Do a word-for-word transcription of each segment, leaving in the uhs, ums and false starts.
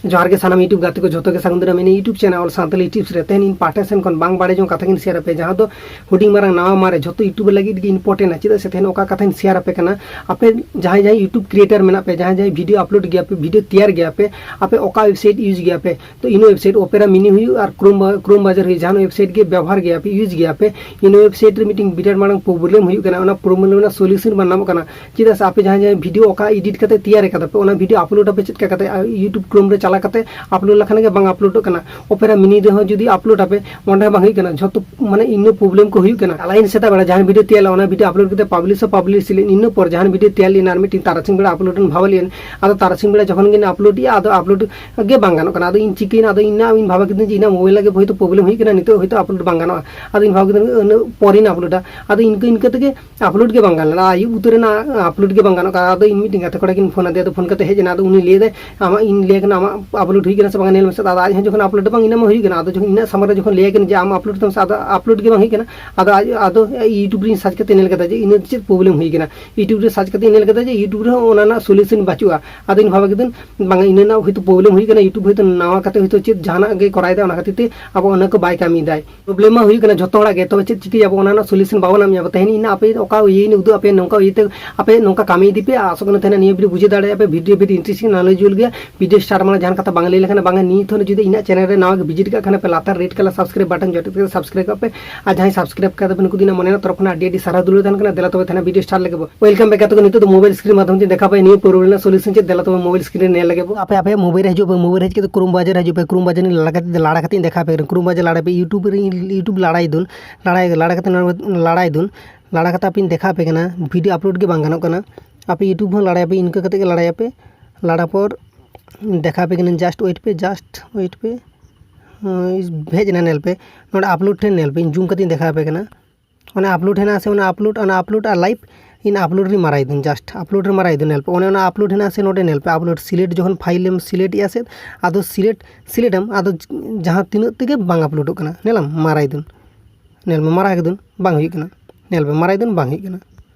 ᱡᱚᱦᱟᱨ ᱜᱮ ᱥᱟᱱᱟᱢ YouTube ᱜᱟᱛᱮ ᱠᱚ ᱡᱷᱚᱛᱚ ᱜᱮ ᱥᱟᱹᱜᱩᱱ ᱫᱟᱨᱟᱢ᱾ ᱤᱧᱟᱹᱜ YouTube channel ᱥᱟᱱᱛᱟᱞᱤ ᱴᱤᱯᱥ ᱨᱮ ᱛᱮᱦᱮᱧ ᱤᱧ ᱯᱟᱦᱴᱟ ᱥᱮᱱ ᱠᱷᱚᱱ ᱵᱟᱝ ᱵᱟᱲᱟᱭ ᱡᱚᱝ ᱠᱟᱛᱷᱟ ᱜᱤᱧ ᱥᱮᱭᱟᱨ ᱟᱯᱮ, ᱡᱟᱦᱟᱸ ᱫᱚ ᱦᱩᱰᱤᱧ ᱢᱟᱨᱟᱝ ᱱᱟᱣᱟ ᱢᱟᱨᱮ ᱡᱷᱚᱛᱚ YouTuber ᱞᱟᱹᱜᱤᱫ ᱜᱮ important ᱟ᱾ ᱪᱮᱫᱟᱜ ᱥᱮ ᱛᱮᱦᱮᱧ ᱚᱠᱟ ᱠᱟᱛᱷᱟᱧ ᱥᱮᱭᱟᱨ ᱟᱯᱮ ᱠᱟᱱᱟ, ᱟᱯᱮ ᱡᱟᱦᱟᱸᱭ ᱡᱟᱦᱟᱸᱭ YouTube creator ᱢᱮᱱᱟᱜ ᱯᱮ, ᱡᱟᱦᱟᱸᱭ ᱡᱟᱦᱟᱸᱭ video upload ᱜᱮᱭᱟ ᱯᱮ, video ᱛᱮᱭᱟᱨ ᱜᱮᱭᱟ ᱯᱮ, ᱟᱯᱮ ᱚᱠᱟ website use ᱜᱮᱭᱟ ᱯᱮ, ᱛᱚ ᱤᱱᱟᱹ website Opera Mini ᱦᱩᱭᱩᱜ ᱟᱨ Chrome ᱵᱟ-, Chrome browser ᱦᱩᱭᱩᱜ, ᱡᱟᱦᱟᱱ website ᱜᱮ ᱵᱮᱵᱚᱦᱟᱨ ᱜᱮᱭᱟ ᱯᱮ, use ᱜᱮᱭᱟ ᱯᱮ, ᱤᱱᱟᱹ website ᱨᱮ ᱢᱤᱫᱴᱤᱡ ᱵᱤᱨᱟᱴ ᱢᱟᱨᱟᱝ problem ᱦᱩᱭᱩᱜ ᱠᱟᱱᱟ᱾ ᱚᱱᱟ problem ᱨᱮᱱᱟᱜ solution ᱵᱟᱝ ᱧᱟᱢᱚᱜ ᱠᱟᱱᱟ᱾ ᱪᱮᱫᱟᱜ ᱥᱮ ᱟᱯᱮ ᱡᱟᱦᱟᱸ ᱡᱟᱦᱟᱸ video ᱚᱠᱟ edit ᱠᱟᱛᱮ ᱛᱮᱭᱟᱨ ᱠᱟᱫᱟ ᱯᱮ, ᱚᱱᱟ video upload ᱟᱯᱮ ᱪᱮᱫ ᱞᱮᱠᱟ ᱠᱟᱛᱮ, ᱟ, YouTube Chrome ᱨᱮ ᱪᱟᱞᱟᱣ ᱠᱟᱛᱮ upload ᱞᱮᱠᱷᱟᱱ ᱜᱮ ᱵᱟᱝ uploadᱚᱜ ᱠᱟᱱᱟ᱾ Opera Mini ᱨᱮᱦᱚᱸ ᱡᱩᱫᱤ upload ᱟᱯᱮ, ᱚᱸᱰᱮ ᱦᱚᱸ ᱵᱟᱝ ᱦᱩᱭᱩᱜ ᱠᱟᱱᱟ᱾ ᱡᱷᱚᱛᱚ ᱢᱟᱱᱮ ᱤᱱᱟᱹ problem ᱠᱚ ᱦᱩᱭᱩᱜ ᱠᱟᱱᱟ᱾ ᱟᱞᱟᱭᱤᱱ ᱥᱮᱛᱟᱜ ᱵᱮᱲᱟ ᱡᱟᱦᱟᱸ video ᱛᱮᱭᱟᱨ ᱞᱮᱱᱟ, ᱚᱱᱟ video upload ᱠᱟᱛᱮ publish ᱦᱚᱸ publish ᱞᱮᱱ, ᱤᱱᱟᱹ ᱯᱚᱨ ᱡᱟᱦᱟᱸ video ᱛᱮᱭᱟᱨ ᱞᱮᱱᱟ ᱟᱨ ᱢᱤᱫᱴᱤᱡ ᱛᱟᱨᱟᱥᱤᱧ ᱵᱮᱲᱟ upload ᱨᱮᱱ ᱵᱷᱟᱵᱟᱣ ᱞᱮᱱ, ᱟᱫᱚ ᱛᱟᱨᱟᱥᱤᱧ ᱵᱮᱲᱟ ᱡᱚᱠᱷᱚᱱ ᱜᱮ upload ᱮᱜᱼᱟ, ᱟᱫᱚ upload ᱜᱮ ᱵᱟᱝ ᱜᱟᱱᱚᱜ ᱠᱟᱱᱟ᱾ ᱟᱫᱚ ᱤᱧ ᱪᱤᱠᱟᱹᱭᱮᱱᱟ, ᱟᱫᱚ ᱤᱧ ᱤᱧᱟᱹᱜ ᱢᱳᱵᱟᱭᱤᱞ ᱨᱮᱜᱮ ᱦᱳᱭᱛᱳ problem ᱦᱩᱭ ᱠᱟᱱᱟ, ᱱᱤᱛᱚᱜ ᱦᱳᱭᱛᱳ upload ᱵᱟᱝ ᱜᱟᱱᱚᱜᱼᱟ᱾ ᱟᱫᱚ ᱤᱧ ᱵᱷᱟᱵᱽ ᱠᱮᱫᱟ ᱩᱱᱟᱹᱜ ᱯᱚᱨᱮᱧ uploadᱟ᱾ ᱟᱫᱚ ᱤᱱᱠᱟᱹ ᱤᱱᱠᱟᱹ ᱛᱮᱜᱮ upload ᱜᱮ ᱵᱟᱝ ᱜᱟᱱ ᱞᱮᱱᱟ, ᱟᱹᱭᱩᱵ ᱩᱛᱟᱹᱨ ᱮᱱᱟ, upload ᱜᱮ ᱵᱟᱝ ᱜᱟᱱᱚᱜ ᱠᱟᱱᱟ᱾ ᱟᱫᱚ ᱤᱧ ᱢᱤᱫᱴᱮᱱ ᱜᱟᱛᱮ ᱠᱚᱲᱟ ᱠᱤᱱ ᱯᱷᱳᱱ ᱟᱫᱮᱭᱟ, ᱟᱫᱚ ᱯᱷᱳᱱ ᱠᱟᱛᱮ ᱦᱮᱡ ᱮᱱᱟ, ᱟᱫᱚ ᱩᱱᱤ ᱞᱟᱹᱭ ᱮᱫᱟᱭ, "ᱟᱢᱟᱜ ᱤᱧ ᱞᱟᱹᱭ ᱠᱟᱱᱟ ᱟᱢᱟᱜ upload ᱦᱩᱭ ᱠᱟᱱᱟ ᱥᱮ ᱵᱟᱝ ᱧᱮᱞ ᱢᱮᱥᱮ?" ᱟᱫᱚ ᱟᱡ ᱦᱚᱸ ᱡᱚᱠᱷᱚᱱ upload ᱵᱟᱝ ᱤᱱᱟᱹ ᱢᱟ ᱦᱩᱭ ᱠᱟᱱᱟ, ᱟᱫᱚ ᱡᱚᱠᱷᱚᱱ ᱤᱧᱟᱹᱜ ᱥᱟᱢᱟᱝ ᱨᱮ ᱡᱚᱠᱷᱚᱱ ᱞᱟᱹᱭ ᱠᱟᱱᱟ ᱡᱮ ᱟᱢ upload ᱛᱟᱢ ᱥᱮ, ᱟᱫᱚ upload ᱜᱮ ᱵᱟᱝ ᱦᱩᱭ ᱠᱟᱱᱟ᱾ ᱟᱫᱚ ᱟᱡ ᱟᱫᱚ YouTube ᱨᱮᱧ search ᱠᱟᱛᱮ ᱧᱮᱞ ᱠᱮᱫᱟ ᱡᱮ ᱤᱱᱟᱹ ᱪᱮᱫ problem ᱦᱩᱭ ᱠᱟᱱᱟ, YouTube ᱨᱮ search ᱠᱟᱛᱮ ᱧᱮᱞ ᱠᱮᱫᱟ ᱡᱮ YouTube ᱨᱮᱦᱚᱸ ᱚᱱᱟ ᱨᱮᱱᱟᱜ solution ᱵᱟᱹᱪᱩᱜᱼᱟ᱾ ᱟᱫᱚᱧ ᱵᱷᱟᱵᱟ ᱠᱮᱫᱟ ᱵᱟᱝᱟ ᱤᱱᱟᱹ ᱨᱮᱱᱟᱜ ᱦᱳᱭᱛᱳ problem ᱦᱩᱭ ᱠᱟᱱᱟ, YouTube ᱦᱳᱭᱛᱳ ᱱᱟᱣᱟ ᱠᱟᱛᱮ ᱦᱳᱭᱛᱳ ᱪᱮᱫ ᱡᱟᱦᱟᱱᱟᱜ ᱜᱮ ᱠᱚᱨᱟᱣ ᱮᱫᱟ, ᱚᱱᱟ ᱠᱷᱟᱹᱛᱤᱨ ᱛᱮ ᱟᱵᱚ ᱚᱱᱟ ᱠᱚ ᱵᱟᱭ ᱠᱟᱹᱢᱤᱭᱮᱫᱟᱭ᱾ Problem ᱢᱟ ᱦᱩᱭᱩᱜ ᱠᱟᱱᱟ ᱡᱷᱚᱛᱚ ᱦᱚᱲᱟᱜ ᱜᱮ, ᱛᱚᱵᱮ ᱪᱮᱫ ᱪᱤᱠᱟᱹᱭᱟᱵᱚ ᱚᱱᱟ ᱨᱮᱱᱟᱜ solution ᱵᱟᱵᱚᱱ ᱧᱟᱢ ᱧᱟᱢᱟ᱾ ᱛᱮᱦᱮᱧ ᱤᱧ ᱟᱯᱮ ᱚᱠᱟ ᱤᱭᱟᱹᱧ ᱩᱫᱩᱜ ᱟᱯᱮ, ᱱᱚᱝᱠᱟ ᱤᱭᱟᱹᱛᱮ ᱟᱯᱮ ᱱᱚᱝᱠᱟ ᱠᱟᱹᱢᱤ ᱤᱫᱤ ᱯᱮ᱾ ᱟᱥᱚᱜ ᱠᱟᱱᱟ ᱛᱮᱦᱮᱧ ᱱᱤᱭᱟᱹ video ᱵᱩᱡᱷᱟᱹᱣ ᱫᱟᱲᱮᱭᱟᱜᱼᱟ ᱯᱮ, video ᱵᱷᱤᱰᱤᱭᱳ interesting knowledgeable ᱜᱮᱭᱟ᱾ Video start ᱢᱟᱲᱟᱝ ᱡᱟᱦᱟᱱ ᱠᱟᱛᱷᱟ ᱵᱟᱝ ᱞᱟᱹᱭ ᱞᱮᱠᱷᱟᱱ ᱵᱟᱝᱟ, ᱱᱤᱛ ᱦᱚᱸ ᱡᱩᱫᱤ ᱤᱧᱟᱹᱜ channel ᱨᱮ ᱱᱟᱣᱟ ᱜᱮ visit ᱠᱟᱜ ᱠᱷᱟᱱ ᱯᱮ, ᱞᱟᱛᱟᱨ red colour subscribe button ᱡᱚᱴᱮᱫ ᱠᱟᱛᱮ subscribe ᱠᱟᱜ ᱯᱮ᱾ ᱟᱨ ᱡᱟᱦᱟᱸᱭ subscribe ᱠᱟᱫᱟ ᱯᱮ ᱱᱩᱠᱩ ᱫᱚ ᱤᱧᱟᱹᱜ ᱢᱚᱱᱮ ᱨᱮᱱᱟᱜ ᱛᱚᱨᱚᱯ ᱠᱷᱚᱱᱟᱜ ᱟᱹᱰᱤ ᱟᱹᱰᱤ ᱥᱟᱨᱦᱟᱣ ᱫᱩᱞᱟᱹᱲ ᱛᱟᱦᱮᱱ ᱠᱟᱱᱟ᱾ ᱫᱮᱞᱟ ᱛᱚᱵᱮ ᱛᱟᱦᱮᱱᱟ video start ᱞᱮᱜᱮ ᱵᱚ᱾ Welcome back ᱜᱟᱛᱮ ᱠᱚ, ᱱᱤᱛᱚᱜ ᱫᱚ mobile screen ᱢᱟᱫᱽᱫᱷᱚᱢ ᱛᱮ ᱫᱮᱠᱷᱟᱣ ᱯᱮ ᱱᱤᱭᱟᱹ problem ᱨᱮᱱᱟᱜ solution ᱪᱮᱫ᱾ ᱫᱮᱞᱟ ᱛᱚᱵᱮ mobile screen ᱨᱮ ᱧᱮᱞ ᱞᱮᱜᱮ ᱵᱚ᱾ ᱟᱯᱮ ᱟᱯᱮ mobile ᱨᱮ ᱦᱤᱡᱩᱜ ᱯᱮ, mobile ᱨᱮ ᱦᱮᱡ ᱠᱟᱛᱮ Chrome browser ᱦᱤᱡᱩᱜ ᱯᱮ, Chrome browser ᱞᱟᱲᱟ ᱠᱟᱛᱮ ᱫᱮᱠᱷᱟᱣ ᱯᱮ, Chrome browser ᱞᱟᱲᱟ ᱯᱮ YouTube ᱨᱮ YouTube ᱞᱟᱲᱟᱭ ᱫᱩᱱ, ᱞᱟᱲᱟᱭ ᱞᱟᱲᱟ ᱠᱟᱛᱮ ᱱᱚᱰᱮ ᱞᱟᱲᱟᱭ ᱫᱩᱱ, ᱞᱟᱲᱟ ᱠᱟᱛᱮ ᱟᱯᱮᱧ ᱫᱮᱠᱷᱟᱣ ᱯᱮ ᱠᱟᱱᱟ video upload ᱜᱮ ᱵᱟᱝ ᱜᱟᱱᱚᱜ ᱠᱟᱱᱟ᱾ ᱟᱯᱮ YouTube ᱦᱚᱸ ᱞᱟᱲᱟᱭ ᱯᱮ, ᱤᱱᱠᱟᱹ ᱠᱟᱛᱮ ᱜᱮ ᱞᱟᱲᱟᱭ ᱯᱮ, ᱞᱟᱲᱟ ᱯᱚᱨ ᱫᱮᱠᱷᱟᱣ ᱯᱮ ᱠᱟᱹᱱᱟᱹᱧ, just wait ᱯᱮ, just wait ᱯᱮ᱾ ᱦᱳᱭ, ᱦᱮᱡ ᱮᱱᱟ, ᱧᱮᱞ ᱯᱮ, ᱱᱚᱰᱮ upload ᱴᱷᱮᱱ ᱧᱮᱞ ᱯᱮ, ᱤᱧ zoom ᱠᱟᱛᱮᱧ ᱫᱮᱠᱷᱟᱣ ᱯᱮ ᱠᱟᱱᱟ᱾ ᱚᱱᱟ upload ᱦᱮᱱᱟᱜᱼᱟ ᱥᱮ, ᱚᱱᱟ upload, ᱚᱱᱟ upload ᱟᱨ live, ᱤᱧ upload ᱨᱮ ᱢᱟᱨᱟᱭ ᱫᱩᱧ, just upload ᱨᱮ ᱢᱟᱨᱟᱭ ᱫᱩᱧ, ᱧᱮᱞ ᱯᱮ, ᱚᱱᱮ ᱚᱱᱟ upload ᱦᱮᱱᱟᱜᱼᱟ ᱥᱮ, ᱱᱚᱰᱮ ᱧᱮᱞ ᱯᱮ, upload select, ᱡᱚᱠᱷᱚᱱ file ᱮᱢ select ᱮᱜᱼᱟ ᱥᱮ, ᱟᱫᱚ select, select ᱟᱢ, ᱟᱫᱚ ᱡᱟᱦᱟᱸ ᱛᱤᱱᱟᱹᱜ ᱛᱮᱜᱮ ᱵᱟᱝ uploadᱚᱜ ᱠᱟᱱᱟ, ᱧᱮᱞᱟᱢ, ᱢᱟᱨᱟᱭ ᱫᱩᱧ, ᱧᱮᱞ ᱢᱮ, ᱢᱟᱨᱟᱭ ᱫᱩᱧ ᱵᱟᱝ ᱦᱩᱭᱩᱜ ᱠᱟᱱᱟ, ᱧᱮᱞ ᱯᱮ, ᱢᱟᱨᱟᱭ ᱫᱩᱧ ᱵᱟᱝ ᱦᱩᱭᱩᱜ ᱠᱟᱱᱟ,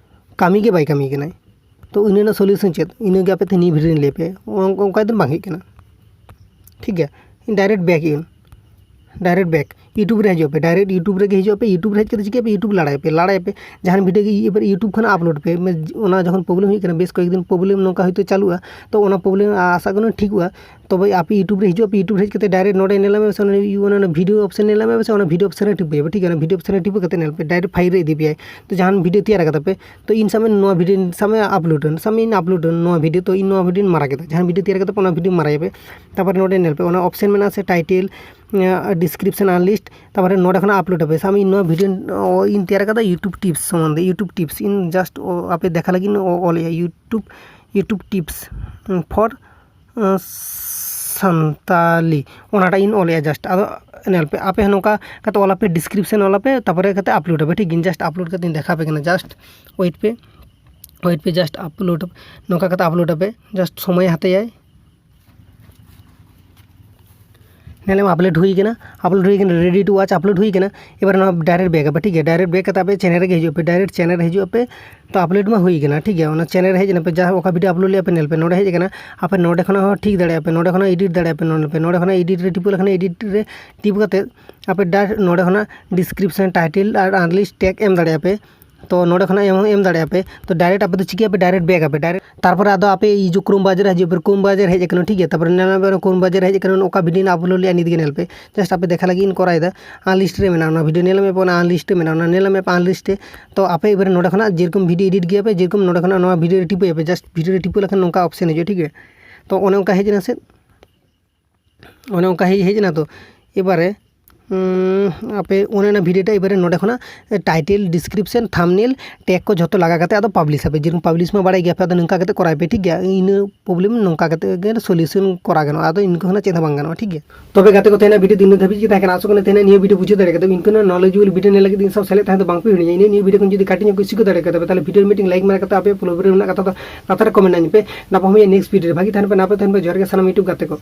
ᱠᱟᱹᱢᱤ ᱜᱮ ᱵᱟᱭ ᱠᱟᱹᱢᱤ ᱠᱟᱱᱟᱭ᱾ ᱛᱚ ᱤᱱᱟᱹ ᱨᱮᱱᱟᱜ solution ᱪᱮᱫ? ᱤᱱᱟᱹ ᱜᱮ ᱟᱯᱮ ᱛᱮ ᱱᱤᱭᱟᱹ video ᱨᱮᱧ ᱞᱟᱹᱭ ᱯᱮ, ᱚᱱ-, ᱚᱱᱠᱟ ᱫᱚ ᱵᱟᱝ ᱦᱩᱭᱩᱜ ᱠᱟᱱᱟ᱾ ᱴᱷᱤᱠ ᱜᱮᱭᱟ, ᱤᱧ direct back ᱤᱧ, direct back YouTube ᱨᱮ ᱦᱤᱡᱩᱜ ᱯᱮ, direct YouTube ᱨᱮᱜᱮ ᱦᱤᱡᱩᱜ ᱯᱮ᱾ YouTube ᱨᱮ ᱦᱮᱡ ᱠᱟᱛᱮ ᱪᱤᱠᱟᱹᱭ ᱯᱮ? YouTube ᱞᱟᱲᱟᱭ ᱯᱮ, ᱞᱟᱲᱟᱭ ᱯᱮ, ᱡᱟᱦᱟᱱ video ᱜᱮ ᱮᱵᱟᱨ YouTube ᱠᱷᱚᱱ upload ᱯᱮ᱾ ᱚᱱᱟ ᱡᱚᱠᱷᱚᱱ problem ᱦᱩᱭᱩᱜ ᱠᱟᱱᱟ, ᱵᱮᱥ ᱠᱚᱭᱮᱠ ᱫᱤᱱ problem ᱱᱚᱝᱠᱟ ᱦᱚᱭᱛᱳ ᱪᱟᱹᱞᱩᱜᱼᱟ, ᱛᱚ ᱚᱱᱟ problem ᱟᱥᱟ ᱠᱚᱨᱮ ᱴᱷᱤᱠᱚᱜᱼᱟ᱾ ᱛᱚᱵᱮ ᱟᱯᱮ YouTube ᱨᱮ ᱦᱤᱡᱩᱜ ᱯᱮ, YouTube ᱨᱮ ᱦᱮᱡ ᱠᱟᱛᱮ direct ᱱᱚᱰᱮ ᱧᱮᱞ ᱢᱮ, ᱥᱮ ᱚᱱᱟ, ᱚᱱᱟ video option ᱧᱮᱞ ᱢᱮ, ᱥᱮ ᱚᱱᱟ video option ᱨᱮ ᱴᱤᱯ ᱯᱮ, ᱴᱷᱤᱠ ᱜᱮᱭᱟ? Video option ᱨᱮ ᱴᱤᱯ ᱠᱟᱛᱮ ᱧᱮᱞ ᱯᱮ, direct file ᱨᱮ ᱤᱫᱤ ᱯᱮᱭᱟᱭ᱾ ᱛᱚ ᱡᱟᱦᱟᱱ video ᱛᱮᱭᱟᱨ ᱠᱟᱫᱟ ᱯᱮ, ᱛᱚ ᱤᱧ ᱥᱟᱵ ᱢᱮ ᱱᱚᱣᱟ video, ᱥᱟᱵ ᱢᱮ upload ᱮᱱ, ᱥᱟᱵ ᱢᱮ ᱤᱧ upload ᱮᱱ ᱱᱚᱣᱟ video, ᱛᱚ ᱤᱧ ᱱᱚᱣᱟ video ᱤᱧ ᱢᱟᱨᱟ ᱠᱮᱫᱟ, ᱡᱟᱦᱟᱱ video ᱛᱮᱭᱟᱨ ᱠᱟᱫᱟ ᱯᱮ ᱚᱱᱟ video ᱢᱟᱨᱟᱭᱟ ᱯᱮ᱾ ᱛᱟᱨᱯᱚᱨᱮ ᱱᱚᱰᱮ ᱧᱮᱞ ᱯᱮ, ᱚᱱᱟ option ᱢᱮᱱᱟᱜᱼᱟ ᱥᱮ title, description, unlist, ᱛᱟᱨᱯᱚᱨᱮ ᱱᱚᱰᱮ ᱠᱷᱚᱱᱟᱜ upload ᱟᱯᱮ᱾ ᱥᱟᱵ ᱢᱮ ᱤᱧ ᱱᱚᱣᱟ video ᱤᱧ ᱛᱮᱭᱟᱨ ᱠᱟᱫᱟ YouTube tips ᱥᱚᱢᱵᱚᱱᱫᱷᱮ, YouTube tips ᱤᱧ just ᱟᱯᱮ ᱫᱮᱠᱷᱟ ᱞᱟᱹᱜᱤᱫ ᱤᱧ ᱚᱞᱮᱜᱼᱟ, YouTube, YouTube tips for Santali, ᱚᱱᱟᱴᱟᱜ ᱤᱧ ᱚᱞᱮᱜᱼᱟ just᱾ ᱟᱫᱚ ᱧᱮᱞ ᱯᱮ, ᱟᱯᱮ ᱦᱚᱸ ᱱᱚᱝᱠᱟ ᱠᱟᱛᱮ ᱚᱞ ᱟᱯᱮ, description ᱚᱞ ᱟᱯᱮ, ᱛᱟᱨᱯᱚᱨᱮ ᱠᱟᱛᱮ upload ᱟᱯᱮ, ᱴᱷᱤᱠ ᱜᱮᱭᱟ? Just upload ᱠᱟᱛᱮ ᱤᱧ ᱫᱮᱠᱷᱟᱣ ᱟᱯᱮ ᱠᱟᱱᱟ, just wait ᱯᱮ, wait ᱯᱮ, just upload, ᱱᱚᱝᱠᱟ ᱠᱟᱛᱮ upload ᱟᱯᱮ, just ᱥᱚᱢᱚᱭ ᱦᱟᱛᱟᱭᱟᱭ᱾ ᱧᱮᱞ ᱢᱮ upload ᱦᱩᱭ ᱠᱟᱱᱟ, upload ᱦᱩᱭ ᱠᱟᱱᱟ, ready to watch upload ᱦᱩᱭ ᱠᱟᱱᱟ᱾ ᱮᱵᱟᱨ ᱱᱚᱣᱟ direct back ᱟᱯᱮ, ᱴᱷᱤᱠ ᱜᱮᱭᱟ? Direct back ᱠᱟᱛᱮ ᱟᱯᱮ channel ᱨᱮᱜᱮ ᱦᱤᱡᱩᱜ ᱟᱯᱮ, direct channel ᱨᱮ ᱦᱤᱡᱩᱜ ᱟᱯᱮ᱾ ᱛᱚ upload ᱢᱟ ᱦᱩᱭ ᱠᱟᱱᱟ, ᱴᱷᱤᱠ ᱜᱮᱭᱟ? ᱚᱱᱟ channel ᱨᱮ ᱦᱮᱡ ᱮᱱᱟ ᱯᱮ, ᱡᱟᱦᱟᱸ ᱚᱠᱟ video upload ᱞᱮᱫᱼᱟ ᱯᱮ, ᱧᱮᱞ ᱯᱮ ᱱᱚᱰᱮ ᱦᱮᱡ ᱟᱠᱟᱱᱟ᱾ ᱟᱯᱮ ᱱᱚᱰᱮ ᱠᱷᱚᱱᱟᱜ ᱦᱚᱸ ᱴᱷᱤᱠ ᱫᱟᱲᱮᱭᱟᱜᱼᱟ ᱯᱮ, ᱱᱚᱰᱮ ᱠᱷᱚᱱᱟᱜ edit ᱫᱟᱲᱮᱭᱟᱜᱼᱟ ᱯᱮ, ᱱᱚᱰᱮ ᱯᱮ, ᱱᱚᱰᱮ ᱠᱷᱚᱱᱟᱜ edit ᱨᱮ ᱴᱤᱯ ᱠᱟᱛᱮ ᱟᱯᱮ direct ᱱᱚᱰᱮ ᱠᱷᱚᱱᱟᱜ description, title ᱟᱨ unlist tag ᱮᱢ ᱫᱟᱲᱮᱭᱟᱜᱼᱟ ᱯᱮ᱾ ᱛᱚ ᱱᱚᱰᱮ ᱠᱷᱚᱱᱟᱜ ᱮᱢ ᱦᱚᱸ ᱮᱢ ᱫᱟᱲᱮᱭᱟᱜᱼᱟ ᱯᱮ᱾ ᱛᱚ direct ᱟᱯᱮ ᱫᱚ ᱪᱤᱠᱟᱹᱭᱟᱯᱮ? Direct back ᱟᱯᱮ direct᱾ ᱛᱟᱨᱯᱚᱨᱮ ᱟᱫᱚ ᱟᱯᱮ ᱤᱭᱩ Chrome browser ᱨᱮ ᱦᱤᱡᱩᱜ ᱯᱮ, Chrome browser ᱦᱮᱡ ᱟᱠᱟᱱᱟ, ᱴᱷᱤᱠ ᱜᱮᱭᱟ? ᱛᱟᱨᱯᱚᱨᱮ ᱧᱮᱞ ᱢᱮ Chrome browser ᱦᱮᱡ ᱟᱠᱟᱱᱟ, ᱚᱠᱟ video upload ᱞᱮᱫᱼᱟ ᱱᱤᱛ ᱜᱮ ᱧᱮᱞ ᱯᱮ, just ᱟᱯᱮ ᱫᱮᱠᱷᱟ ᱞᱟᱹᱜᱤᱫ ᱤᱧ ᱠᱚᱨᱟᱣ ᱮᱫᱟ᱾ Unlist ᱨᱮ ᱢᱮᱱᱟᱜᱼᱟ ᱚᱱᱟ video, ᱧᱮᱞ ᱢᱮ ᱚᱱᱟ unlist ᱨᱮ ᱢᱮᱱᱟᱜᱼᱟ, ᱚᱱᱟ ᱧᱮᱞ ᱢᱮ unlist ᱨᱮ᱾ ᱛᱚ ᱟᱯᱮ ᱮᱵᱟᱨᱮ ᱱᱚᱰᱮ ᱠᱷᱚᱱᱟᱜ ᱡᱮᱨᱚᱠᱚᱢ video edit ᱜᱮᱭᱟ ᱯᱮ, ᱡᱮᱨᱚᱠᱚᱢ ᱱᱚᱰᱮ ᱠᱷᱚᱱᱟᱜ ᱱᱚᱣᱟ video ᱨᱮ ᱴᱤᱯᱟᱹᱭᱟᱯᱮ, just video ᱨᱮ ᱴᱤᱯᱟᱹ ᱞᱮᱠᱷᱟᱱ ᱱᱚᱝᱠᱟ option ᱦᱤᱡᱩᱜᱼᱟ, ᱴᱷᱤᱠ ᱜᱮᱭᱟ? ᱛᱚ ᱚᱱᱮ ᱚᱱᱠᱟ ᱦᱮᱡ ᱮᱱᱟ ᱥᱮ, ᱚᱱᱮ ᱚᱱᱠᱟ ᱦᱮᱡ, ᱦᱮᱡ ᱮᱱᱟ᱾ ᱛᱚ ᱮᱵᱟᱨᱮ ᱩᱸ, ᱟᱯᱮ ᱚᱱᱮ ᱚᱱᱟ video ᱴᱟ ᱮᱵᱟᱨᱮ ᱱᱚᱰᱮ ᱠᱷᱚᱱᱟᱜ title, description, thumbnail, tag ᱠᱚ ᱡᱷᱚᱛᱚ ᱞᱟᱜᱟ ᱠᱟᱛᱮ ᱟᱫᱚ publish ᱟᱯᱮ᱾ ᱡᱮᱨᱚᱠᱚᱢ publish ᱢᱟ ᱵᱟᱲᱟᱭ ᱜᱮᱭᱟ ᱯᱮ, ᱟᱫᱚ ᱱᱚᱝᱠᱟ ᱠᱟᱛᱮ ᱠᱚᱨᱟᱣ ᱯᱮ, ᱴᱷᱤᱠ ᱜᱮᱭᱟ? ᱤᱱᱟᱹ problem ᱱᱚᱝᱠᱟ ᱠᱟᱛᱮ ᱜᱮ solution ᱠᱚᱨᱟᱣ ᱜᱟᱱᱚᱜᱼᱟ, ᱟᱫᱚ ᱤᱱᱠᱟᱹ ᱠᱷᱚᱱᱟᱜ ᱪᱮᱫ ᱦᱚᱸ ᱵᱟᱝ ᱜᱟᱱᱚᱜᱼᱟ, ᱴᱷᱤᱠ ᱜᱮᱭᱟ? ᱛᱚᱵᱮ ᱜᱟᱛᱮ ᱠᱚ, ᱛᱮᱦᱮᱧᱟᱜ video ᱫᱚ ᱤᱱᱟᱹ ᱫᱷᱟᱹᱵᱤᱡ ᱜᱮ ᱛᱟᱦᱮᱸ ᱠᱟᱱᱟ᱾ ᱟᱥᱚᱜ ᱠᱟᱱᱟ ᱛᱮᱦᱮᱧᱟᱜ ᱱᱤᱭᱟᱹ video ᱵᱩᱡᱷᱟᱹᱣ ᱫᱟᱲᱮ ᱠᱟᱫᱟ᱾ ᱤᱱᱠᱟᱹᱱᱟᱜ knowledgeable video ᱧᱮᱞ ᱞᱟᱹᱜᱤᱫ ᱤᱧ ᱥᱟᱶ ᱥᱮᱞᱮᱫ ᱛᱟᱦᱮᱸ ᱫᱚ ᱵᱟᱝ ᱯᱮ ᱦᱤᱲᱤᱧᱟ᱾ ᱤᱱᱟᱹ ᱱᱤᱭᱟᱹ video ᱠᱷᱚᱱ ᱡᱩᱫᱤ ᱠᱟᱹᱴᱤᱡ ᱧᱚᱜ ᱠᱚ ᱥᱤᱠᱷᱟᱹᱣ ᱫᱟᱲᱮ ᱠᱟᱫᱟ ᱯᱮ, ᱛᱟᱦᱚᱞᱮ video meeting like ᱢᱮᱱᱟᱜ ᱠᱟᱫᱟ, ᱟᱯᱮ follow ᱨᱮ ᱢᱮᱱᱟᱜ ᱠᱟᱫᱟ, ᱞᱟᱛᱟᱨ ᱨᱮ comment ᱟᱹᱧ ᱯᱮ᱾ ᱧᱟᱯᱟᱢ ᱦᱩᱭᱩᱜᱼᱟ next video ᱨᱮ᱾ ᱵᱷᱟᱜᱤ ᱛᱟᱦᱮᱱ ᱯᱮ, ᱱᱟᱯᱟᱭ ᱛᱟᱦᱮᱱ ᱯᱮ᱾ ᱡᱚᱦᱟᱨ ᱜᱮ ᱥᱟᱱᱟᱢ YouTube ᱜᱟᱛᱮ ᱠᱚ᱾